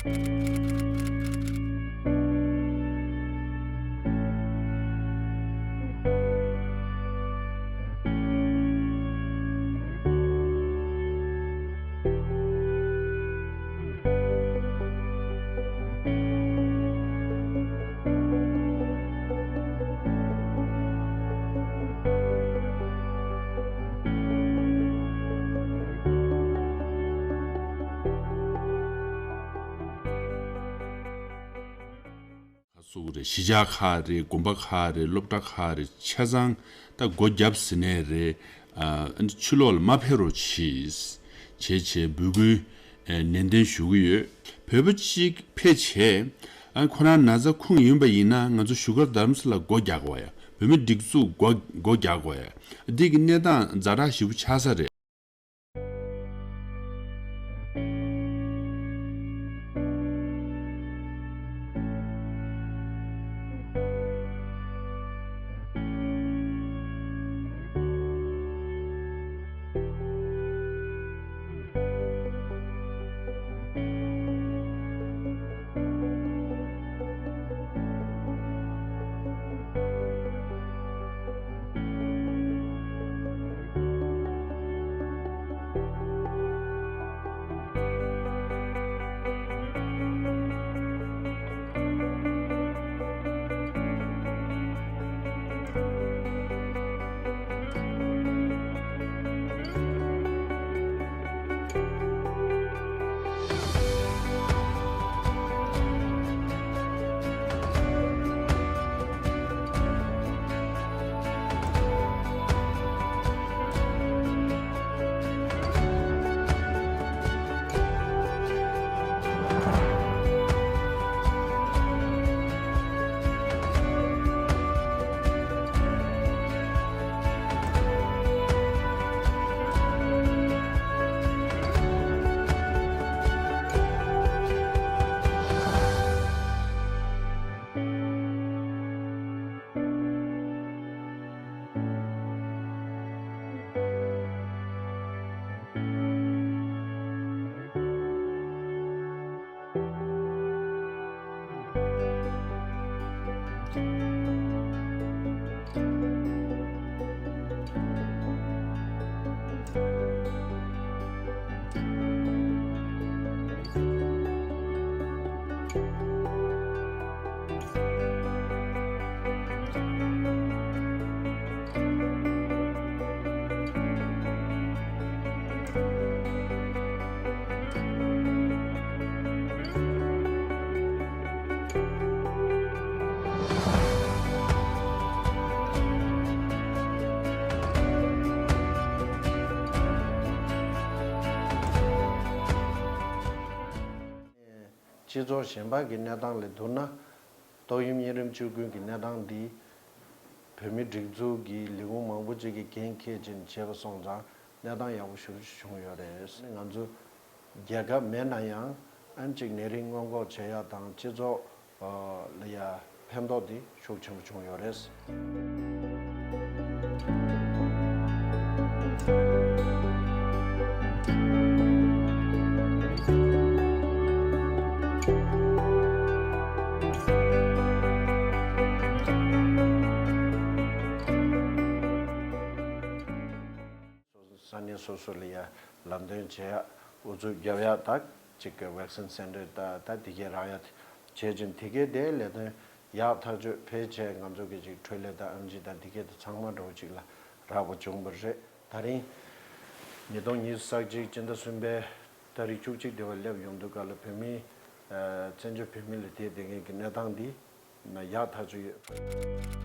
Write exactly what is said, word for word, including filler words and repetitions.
ག་སོགས་རེད། གཞིས་ཆགས་ཁག་རེད། དགོན་པ་ཁག་རེད། སློབ་གྲྭ་ཁག་རེད། ཆ་ཚང་ད་སྒོ་བརྒྱབ་ཟིན་ནས་རེད། ཨ་ནི་ཕྱི་ལོགས་ལ་མ་ཕེབས་རོགས་གྱིས། བྱས་བྱས་འབོད་སྐུལ་ཨ་ནན་ཏན་ཞུ་གི་ཡོད། བོད་པ་གཅིག་ཕེབས་བྱས་ཨ་ཁོ་རང་ན་ཚ་ཁུངས་ཡིན་པ་ཡིན་ན་ང་ཚོ་བཞུགས་སྒར་རྡ་རམ་ས་ལ་སྒོ་རྒྱག་དགོས་ཡ། བོད་མི་སྒྲིག་འཛུགས་སྒོ་སྒོ་རྒྱག་དགོས་ཡ། འདི་གི་གནས་སྟངས་ཛ་དྲག་ཞེ་པོ་ཆགས་ས་རེད། སྤྱི་ཚོགས་གཞན་པ་གི་གནས་སྟངས་ལས་བསྡུར་ན། ཏོག་དབྱིབས་གཉན་རིམས་བཅུ་དགུ་གི་གནས་སྟངས་འདི་བོད་མི་སྒྲིག་འཛུགས་ཀྱི་ལས་ཁུངས་མང་པོ་ཅིག་གིས་འགན་འཁྱེར་བྱས་ནས་བྱས་པ་སོང་ཙང་གནས་སྟངས་ཡག་པོ་ཞེ་པོ་ཅིག་བྱུང་ཡོད་རེད། ང་ཚོ་རྒྱལ་ཁབ་མེད་ན་ཡང་ཨ་ནི་ཅིག་ནད་རིགས་སྔོན་འགོག་བྱེད་ཡག་དང་སྤྱི་ཚོགས་ལ་ཡ་ཕན་ཐོགས་དེ་ཤུགས་ཆེན་པོ་བྱུང་ཡོད་རེད། ས་གནས་སོ་སོ་ལ་ཡ་ལམ་སྟོན་བྱེད་ཡག་ཨུ་ཚུགས་རྒྱབ་ཡག་དང་གཅིག་གི་vaccine center ད་ད་དེ་གའི་རག་ཡག་བྱེད་ཅིང་། དེ་གའི་དེ་ལས་དོན་ཡག་ཐག་ཆོད་ཕལ་ཆེར་ང་ཚོ་གི་ཅིག་འཕྲོད་ལས་དང་ཨེམ་ཆི་དང་དེ་གའི་དེ་ཚང་མ་འགྲོ་ཅིག་ལ་རག་པ་བྱུང་བ་རེད། ད་རིང་ཉིས་སྟོང་ཉི་ཤུ་རྩ་གཅིག་སྤྱི་ཟླ་གསུམ་པའི་ཏ་རིག་བཅུ་གཅིག་དེ་བ་སླེབས་ཡོང་དུས་སྐབས་ལ་བོད་མི་བཙན་བྱོལ་བོད་མི་ལ་དེ་དེ་གའི་གི་གནས་སྟངས་འདི། ན་ཡག་ཐག་ཆོད་ཡོད།